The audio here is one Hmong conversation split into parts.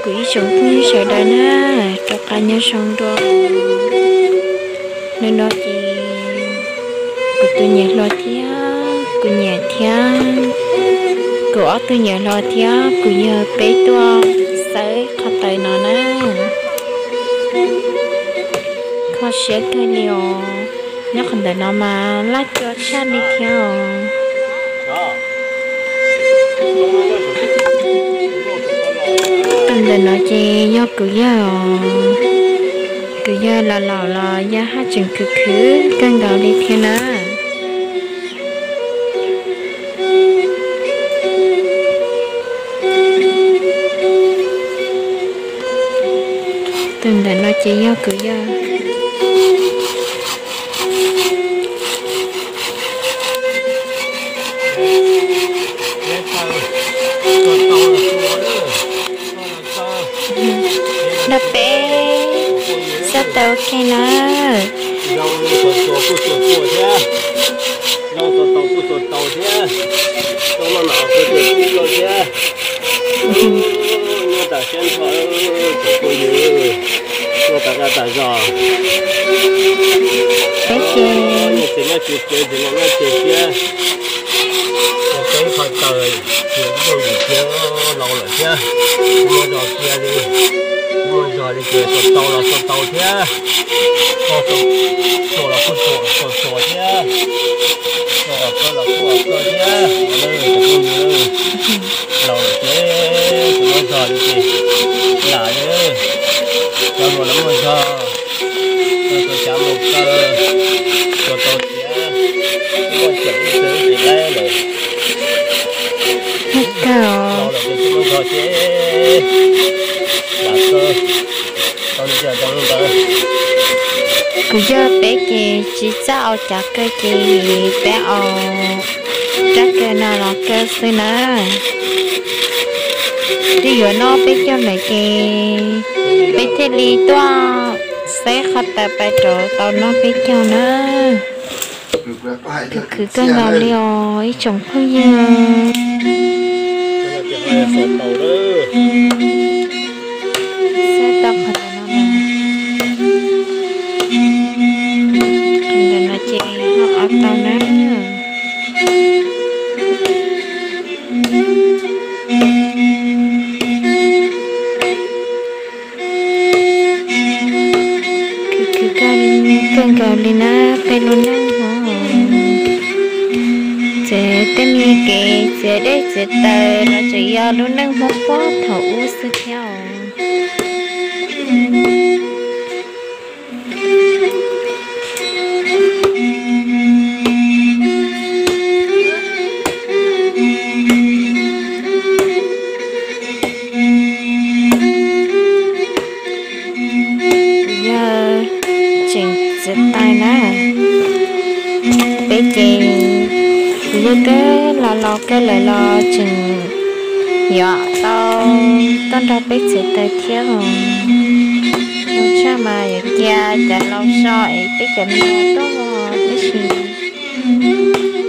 Kuv ib tsoom phooj ywg sawv daws na, rov qab nyob zoo dua. Hnub no ces kuv tus niam hluas thiab kuv niam thiab kuv ob tug niam hluas thiab kuv yawg peb tuaj xawb qhov taws no na. Kho siab kawg li os. Nyob qhov ntawm no mas laj cua tshaj li thiab os. Tus ntawm no ces yog kuv yawg os. Kuv yawg laus laus los yawg haj tseem khwv khwv kawg nkaus li thiab na. Tus ntawm no ces yog kuv yawg. Nrog peb sab taw ua ke na. Zoo tau kuj tau thiab, zoo tau tau kuj tau tau thiab, zoo maj mam kuj tau kuj tau thiab. Nyob tas siab nrho, tsoom phooj ywg, nyob tas zaj tas zog. Peb ces nyob tsis tsev ces no nyob tsev thiab. Peb qhov taws ces yooj yim thiab, laus lawm thiab, muaj zog kiag li, muaj zog li ces tau tau los tau tau thiab, tau tau los kuj tau tau thiab, tau los kuj tau thiab. Laus lawm ces tsis muaj zog li ces lam li, cov hluas los muaj zog, cov cav mus kaw, cov tau tiav, muaj tseem ib txhia ib txhia laib lawm. Laus lawm ces tsis muaj zog ces lam kaw. Kuv yawg peb ces tsis txawj ua cav kaw ces peb ua rab kaw no los kaw xwb na. Twb yuav noj peb caug lawm ces peb thiaj li tuaj xeb qhov taws pais rau tau noj peb caug na. Khwv khwv kawg nkaus li os ib tsoom phooj ywg. Xeb tau qhov ntawm no, qhov ntawm no ces ho ua tau na. Khwv khwv kawg nkaus li na peb lub neej Hmoob. Txawm tej me kev txiav dej txiav taws los tseem yog lub neej Hmoob puag thaum ub xwb thiab os. Yog tseem txiav taws na, peb ces kuv yawg twb los laus kawg lawm los tseem yuav tau tuaj nrog peb txiav taws thiab os. Zoo tshaj mas yuav cia cov laus so es peb cov me nyuam tuaj mus tab sis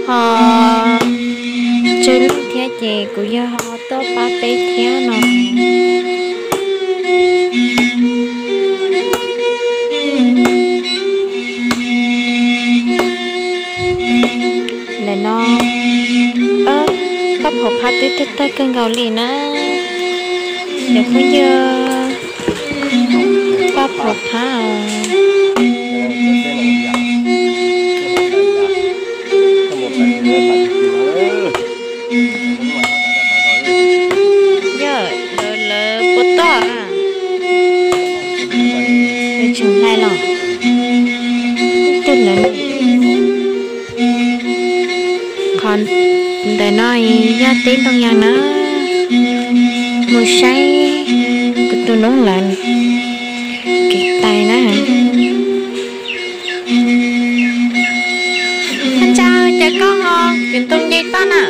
ho tsawg leej thiab ces kuv yawg ho tuaj pab peb thiab no. Ntawm no Paj Phaum Phab twb tawg tawg kawg nkaus li na. Cov phooj ywg, Paj Phaum Phab os. Yog lawv puas toj, lawv tseem hlais los? Twg lawv? Qhov ntawm no yog teb ntoo yas na, mus saib kuv tus noob lawv kev tais na. Ntsa, cas koj ho kwv ntoo nce toj na?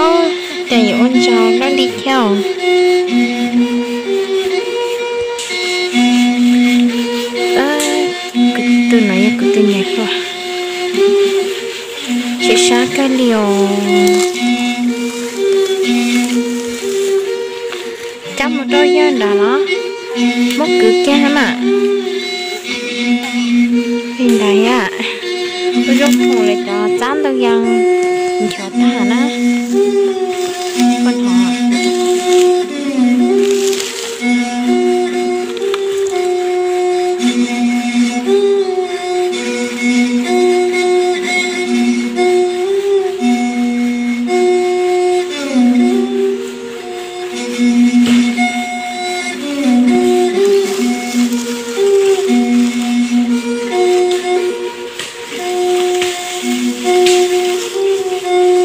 Ob, cas yuav ua ntsaug dab li thiab os. Kuv tus no yog kuv tus niam hluas, tseem sab kawg li os. roj yawg nrad los muab kwv kiag na. Li ntawd yam, ua zaub phoom li cov txab ntoo yas nchov tag na. Koj hnov.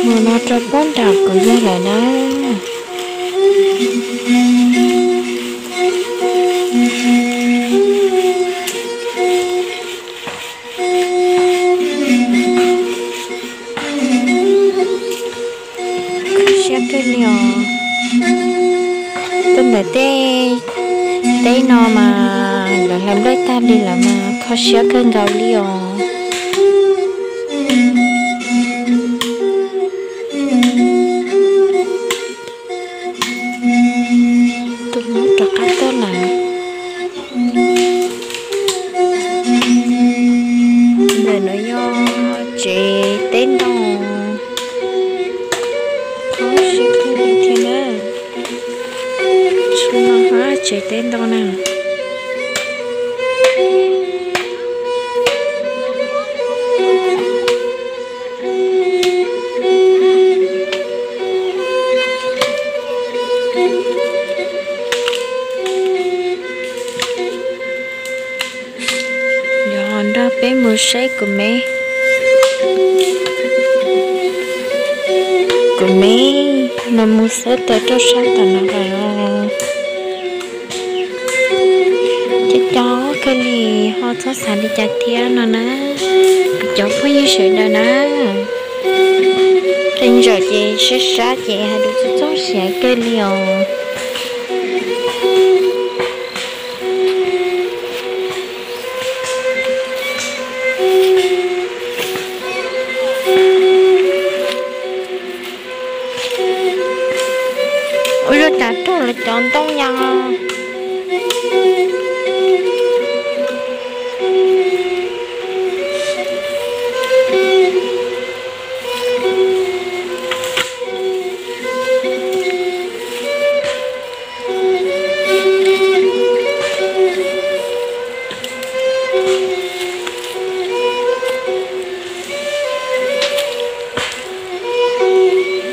Mus no rau pab nram kuv yawg lawm na. Siab kawg li os. Tuaj ntawm tej teb no mas lawv hlais nplej tag li lawm mas kho siab kawg nkaus li os. Tus hnub rov qab tuaj lawm. Ntawm no yog tsev teb ntoo. Kho siab kawg li thiab na. Tsev teb ntoo na. Yog nrog peb mus saib kuv me, kuv me los mus xub tawm rau sab tom no lawm. Cov cov kawg li, ho txhob xav li cas thiab no na, kuv cov phooj ywg sawv daws na. Tej zaum ces sab sab ces hais lus txog txog siav kawg li os. Ua zoo cas raug lawv cov ntoo yas.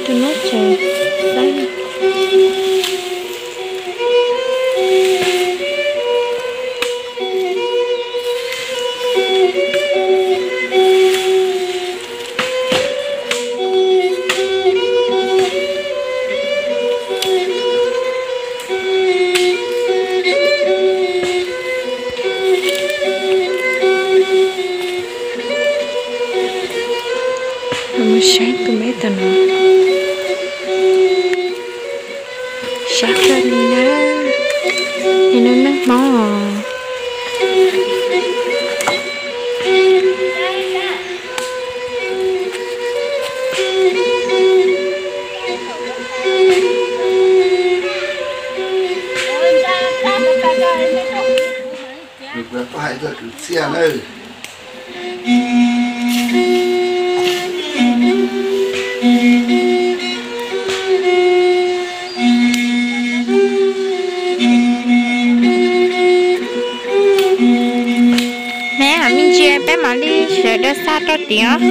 Tus no ces Mus saib kuv me tom no. Sab kawg li na. Nim no neeg Hmoob os. Koj hais txog kwv txhiaj nawb. Neb, me ntsis peb mam li sawv daws xa rau tim os.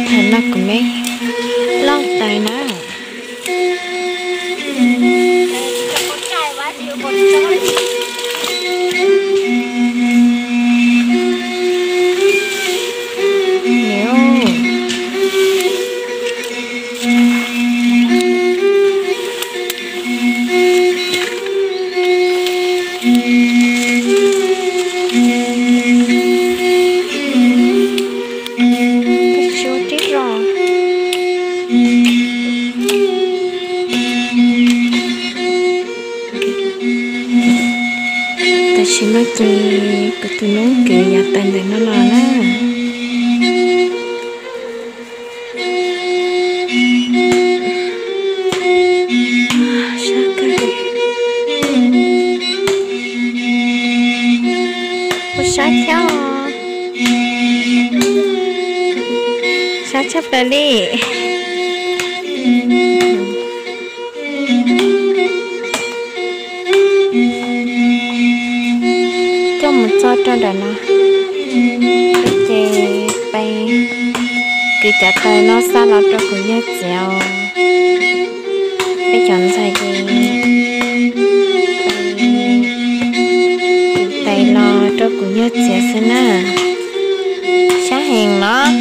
Thaum no kuv me loj tais na. Tsis ua tib zoo. Ces no ces kuv tus noob kwv yav taws ntawm no los na. Sab kawg li. Ua sab thiab os. Sab tshaj plaws li. Coj mus txog rau nram no, ces peb kwv cov taws no xa los rau kuv yawg txiav. Peb cov ntxhais ces kwv taws los rau kuv yawg txiav xwb na. Sab heev los.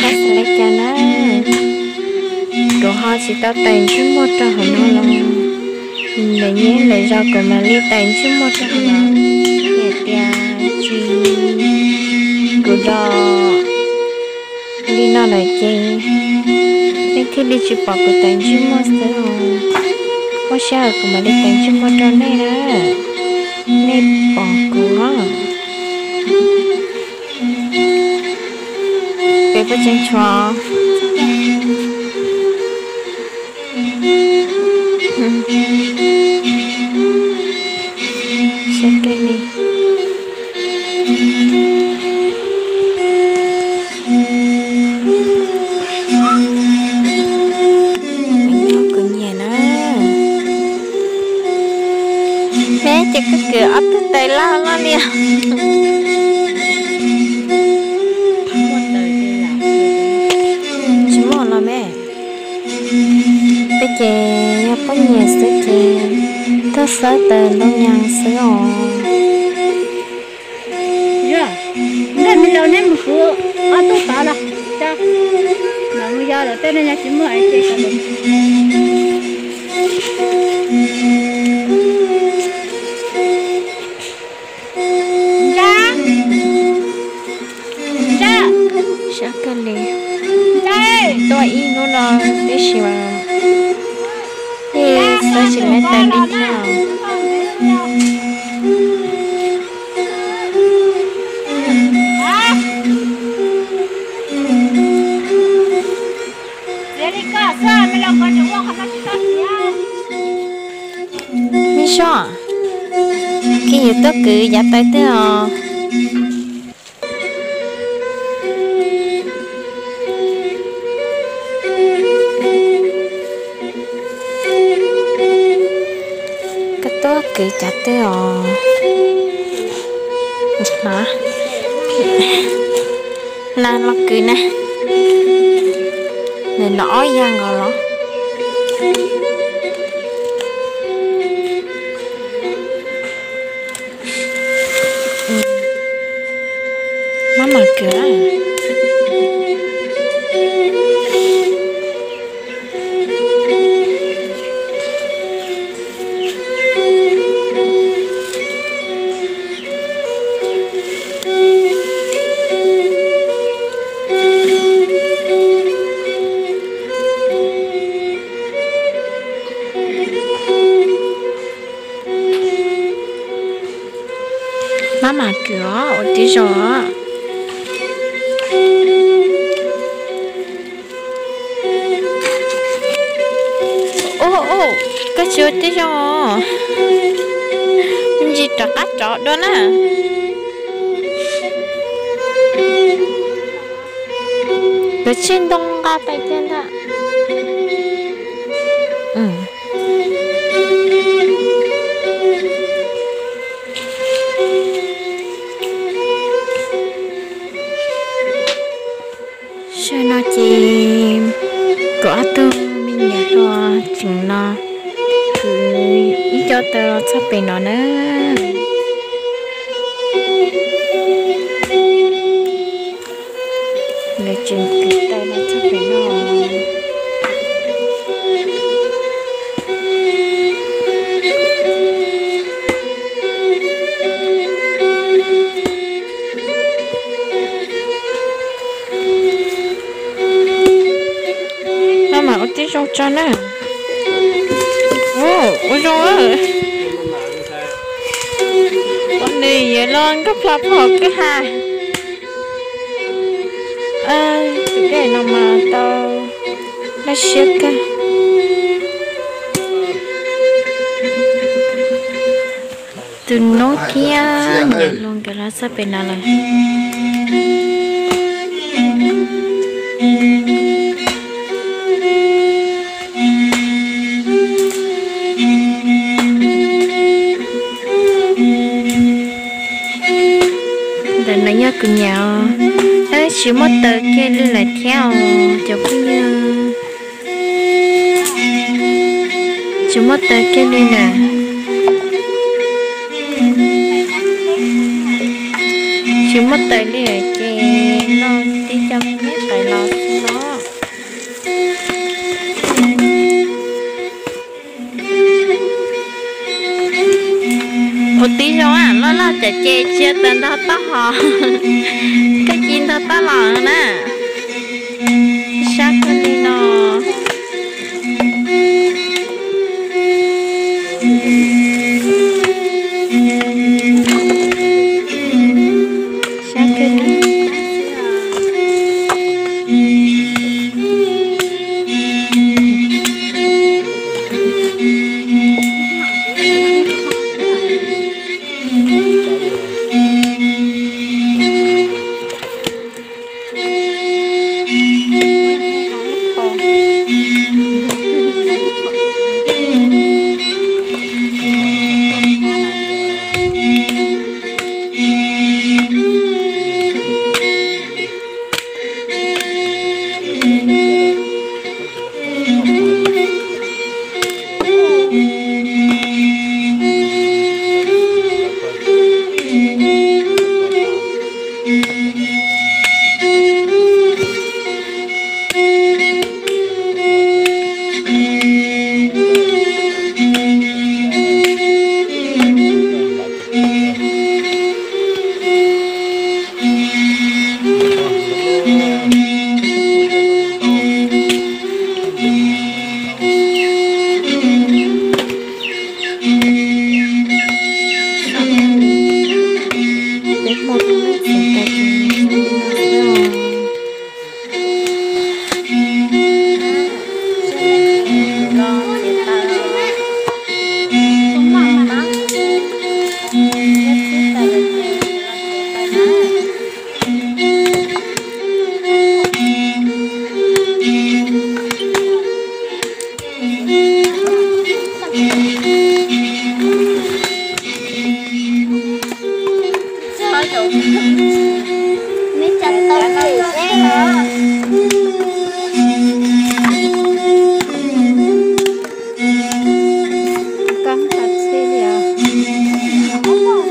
Sab xav li cas na? Kuv ho tsis tau taws ntsej muag rau hauv no los. Lawv nyob lawv zos kuv mam li taws ntsej muag rau hauv no. Yog tias tsis, kuv los li no lawm ces nej thiaj li tsis pom kuv taws ntsej muag xwb os. Muaj sij hawm kuv mam li taws ntsej muag rau nej na, nej pom kuv os. Peb puas tseem tshuav? Sab kawg li. Kuv nyiam na. Peb ces koj kwv ob tug taws loj loj li. Tsis muaj los me. Peb ces yog poj niam xwb ces tuaj xawb taws ntoo nyas xwb os. Yog, nrog me laus neb mus kuv ob tug tod los, mus yog lawm tej no nyob tsis muaj es ces sawv daws. Ntsab, Ntsab, sab kawg li. Ntsab, tuaj ib hnub no tib si mas, ej, xawb tsis laib taws li thiab. Me soj, koj yuav tuaj kwv yav taws twg os? Koj tuaj kwv cov twg os? Na los kwv na. Nws los ob yag nkaus los. Maj mam kwv. Maj mam kwv os, ua tib zoo os. Ub, ub, koj tsis ua tib zoo os. Ntsis rov qab rov dua na. Yuav tsij ntoo nqa pais tiag ntag. Sawv no ces kuv ob tug me nyuam hluas tseem no kwv ib co taws los txog pem no na. Lawv tseem kwv taws los txog pem no. Maj mam ua tib zoo tso na. Ua zoo. Yuav los nkauj plho phom kwj ha. Tus dej no mas tau laj siab kawg. Tus noob thiab niam hluas nkawd los txog pem no lawm. Ntawm no yog kuv niam os. Tsis muaj taws kiag li lawm thiab os cov phooj ywg. Tsis muaj taws kiag li lawm. Tsis muaj taws li lawm ces no tib co me me pais los xwb no. Ua tib zoo loj loj cov ces tsis yog taws ntog toj hos, koj ci ntog toj los na. Sab kawg li no. Sab kawg li. Peb muaj tus me txiv tais tus no xwb os. Kab tas txhij li os. Ob vog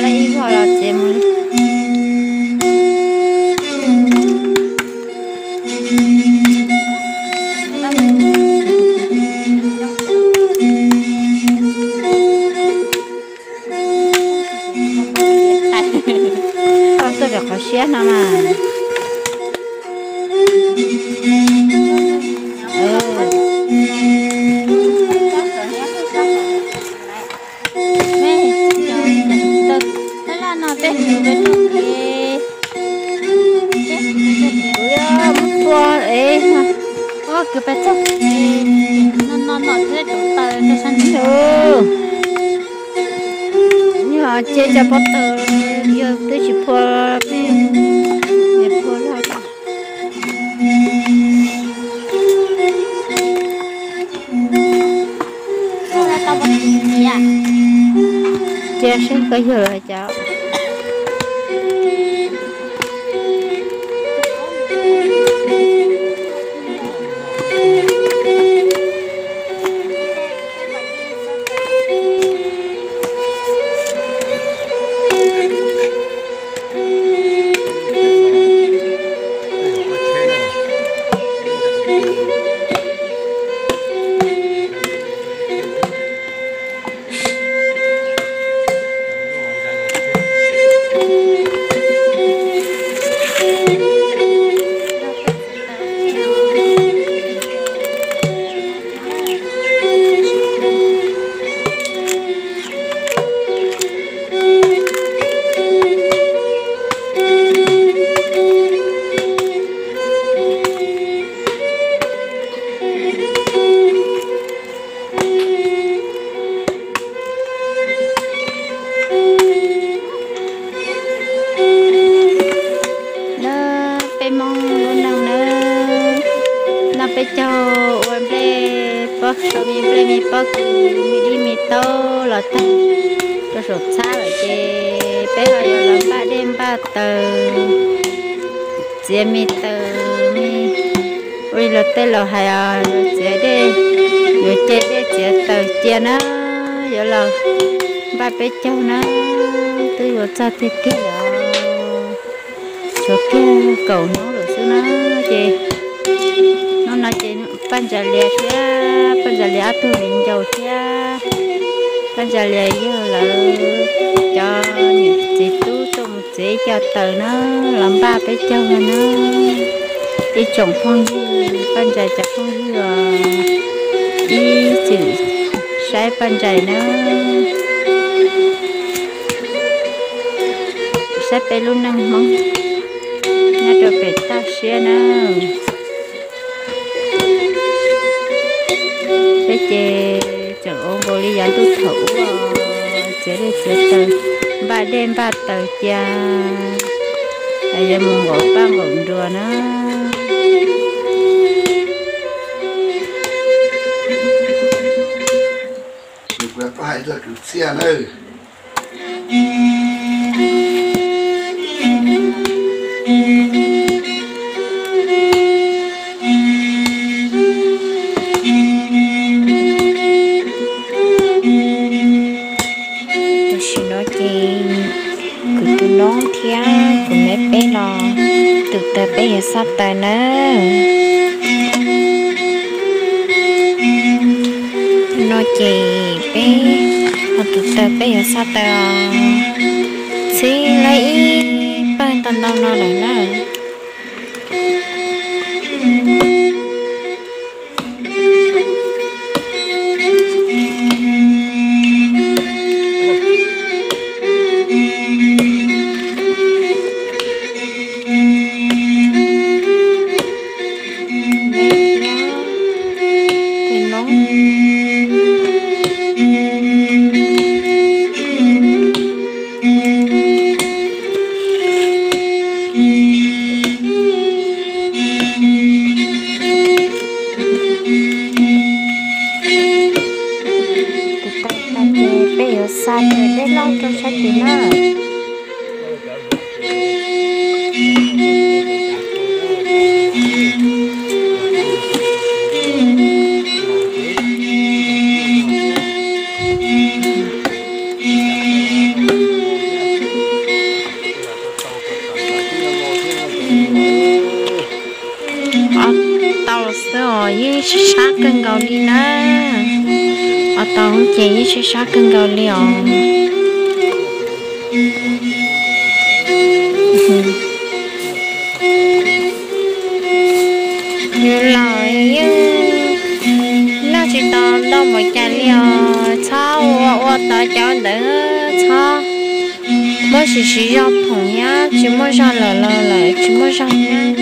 lawm, ib vog los tsev mus li. Koj tuaj pem qhov siab no mas. Kuv yuav mus tua es, o, kuv pais txog no no no thiab tus taws rau sab ntsug. Yog ces cov pob tw yog twb tsis phua, niam phua loj. Cia seb koj yog los cas. Kws me dib me taub los tag rau saum txhab lawm ces peb ho yuav los npaj dej npaj taws, txiav me taws me, ua li luag tej laus hais, yuav txiav dej, yuav ce dej txiav taws cia na, yuav los npaj peb caug na, twb yuav txog tiag tiag lawm. Tshuav kiag kaum hnub lawm xwb na, ces hnub no ces Paj Ntsa Lias thiab Paj Ntsa Lias ob tug viv ncaus thiab Paj Ntsa Lias yawg lawv cov niam txiv tub tuaj mus txiav ib co taws na, los npaj peb caug no na. Ib tsoom phooj ywg, Paj Ntsa cov phooj ywg os, ib txwm saib Paj Ntsa na, saib peb lub neej Hmoob nyob rau pem toj siab na. Peb ces tseem ua nkaus li yav ntuj thaum ub, txiav dej txiav taws, npaj dej npaj taws cia, yuav mus nqaum paj nqaum nruas na. Kuv hais txog kwv txhiaj na. Tam sim no ces kuv tus noob thiab kuv me peb los tus taws peb yuav xaj taws nawb. No ces peb los tus taws peb yuav xaj taws os. Txhib lawm ib pawg ntau ntau no lawm na. Ces peb yuav xa tus dej loj rau sab tid na. Ob tau xwb os, yeej sib sab kawg nkaus li na. Ob tau ces yeej sib sab kawg nkaus li os. Yus los yeej noj tsis tau ntau npaum cas li os, txhob ua ua tod cov ntawd, txhob muab siv siv zog phoom thiab, tsis muaj zog lawm los lawm tsis muaj zog thiab.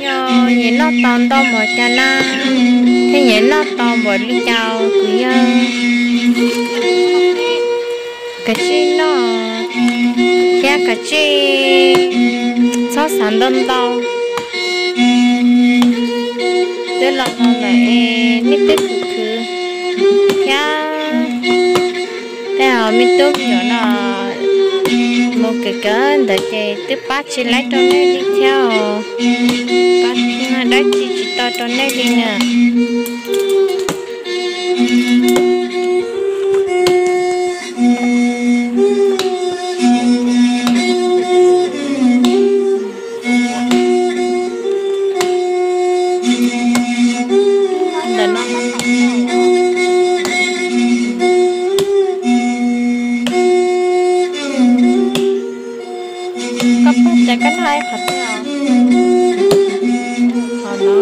Yog nyiam noj tau ntau npaum cas na, thiab nyiam noj tau npaum li cas kuv yog kav tsij noj thiab kav tsij txhob xav ntau ntau. Twb los no lawm es nej twb khwv khwv thiab, tej zaum me tub me nyuam no mus kawm kawm ntawd ces twb pab tsis laib rau nej li thiab os. Pab dab tsi tsis tau rau nej li na. Ntawm no koj pub tias koj noj ib qhov twg os? Qhov no.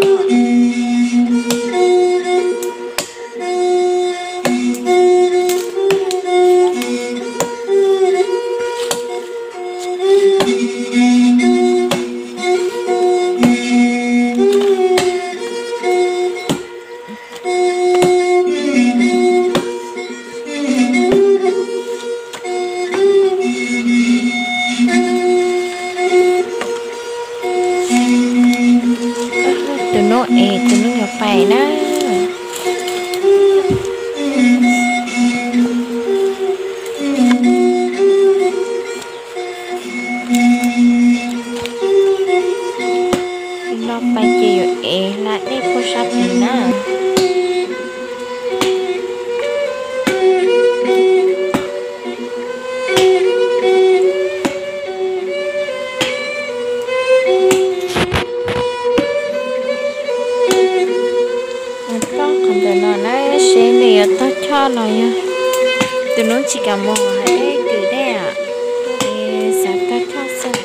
Tus nub tsis kam mus hais deb kwm dej, es xav tag choj xwb.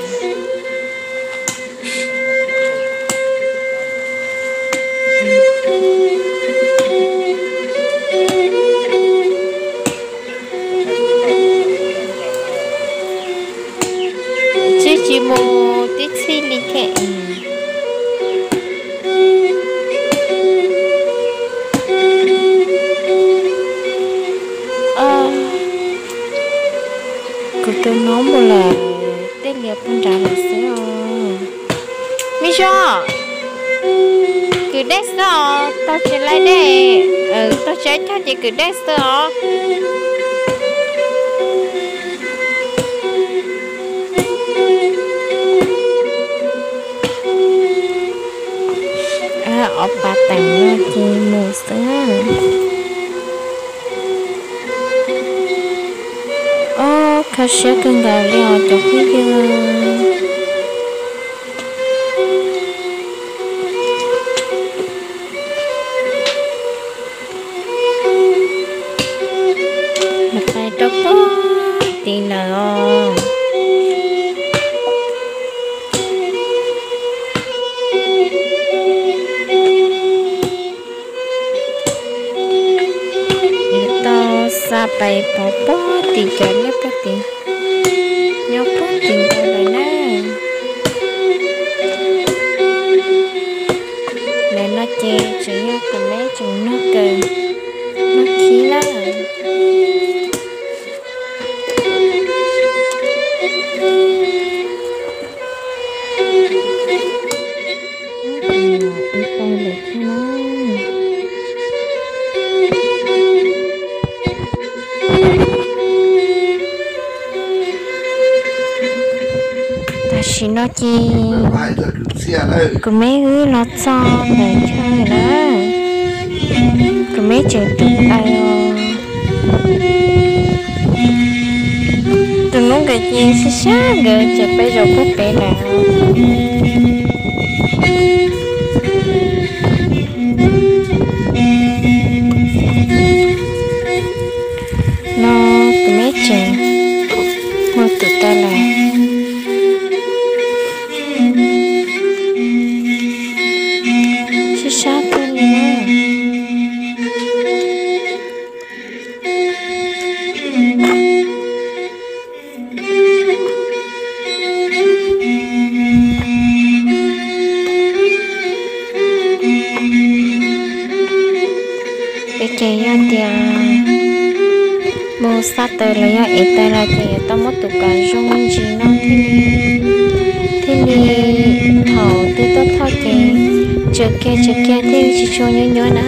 Tsis, tsis mus tib txhij li thiab. Kuv tus nub mus lawm, tej lias puag nrad lawm xwb os. Me zos, kwm dej xwb os, tau tsis laib dej, tau tsis laib choj ces kwm dej xwb os. Ob pas teem no ces mus xwb. Ob, kho siab kawg nkaus li os cov phooj ywg. Pais rau pem tid lawm os. Yuav tau xa pais pov pob tim cov liaj pob tid, nyob pob tim ntawd lawm na. Ntawm no ces tseem yog kuv meb tseem noj kaw, noj khib lawm. Tam sim no ces kuv meb wb los txog ntawm chaw na, kuv meb tseem tus aws os. Tus nub nkawd ces sib sab nkawd tseem peb zaum puag pem lawm. No kuv meb tseem mus tus taw lawm. Sib sab kawg li na. Peb ces yog tias mus xa taws los yog ev taws los ces yuav tau muab tus kom zoo me ntsis no thiaj li, thiaj li thaum twg tuaj thauj ces tsawm kiag tsawm kiag thiaj li tsis tshua nyuab nyuab na.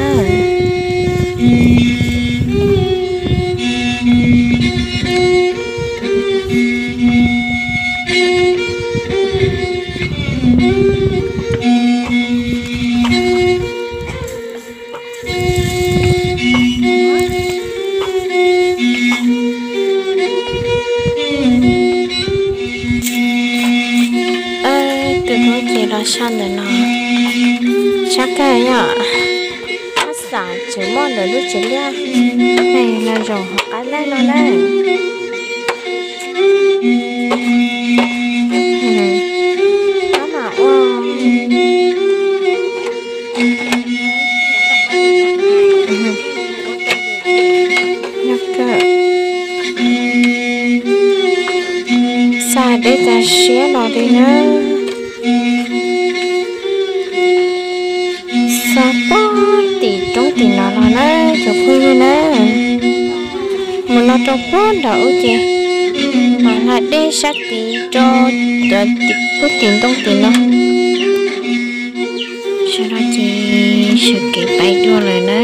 Tus hlub ces los sab ntawm no, sab kawg yom. Ob xam tseem muaj ntawm lub tsev liaj no zaum hauv qab dej no na. Ob mam ua xa dej tas siab los li na. Xa puag tim roob tim no los na cov phooj ywg na. Mus no rau puag nram ub ces mam hla dej sab tid rau cov tim puag tim ntoo tim no. Sawv daws ces sawv kev pais dua lawm na.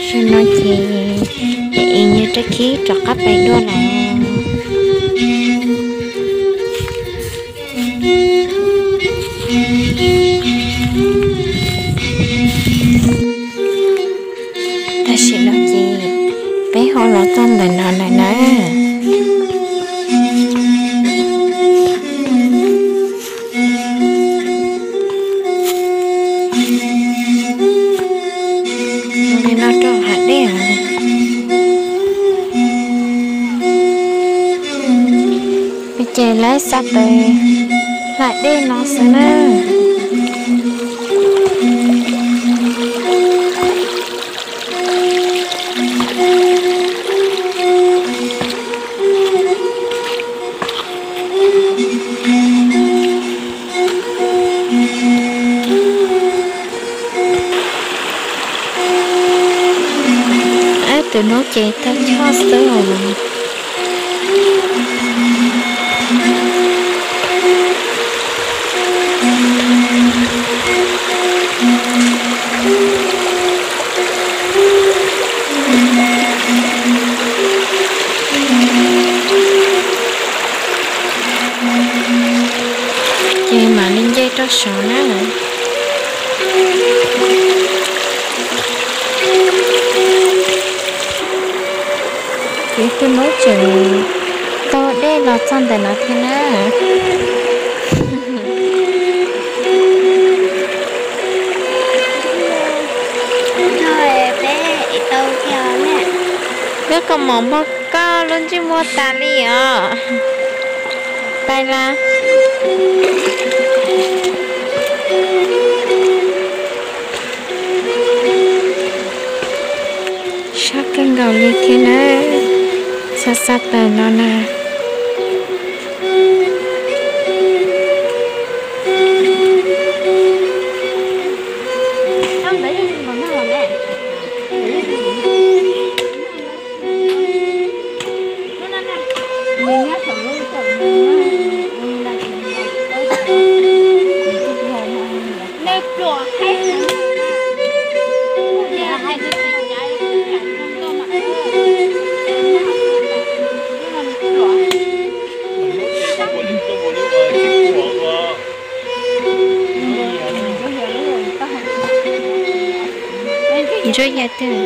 Sawv no ces es nyuag rab khib rov qab pais dua lawm. Tam sim no ces peb ho los txog ntawm no lawm na. Lam dej no xwb na. Ab, tus noob ces tag choj xwb os. Ces mam li nce rau saud na. Ces tus noob tseem taug dej los txog ntawm no thiab na. Peb koj mom npog koj lub ntsej muag tas li os. Pais las. Sab kawg nkaus li thiab na, xa xa taws no na. Ntsuab yam twg?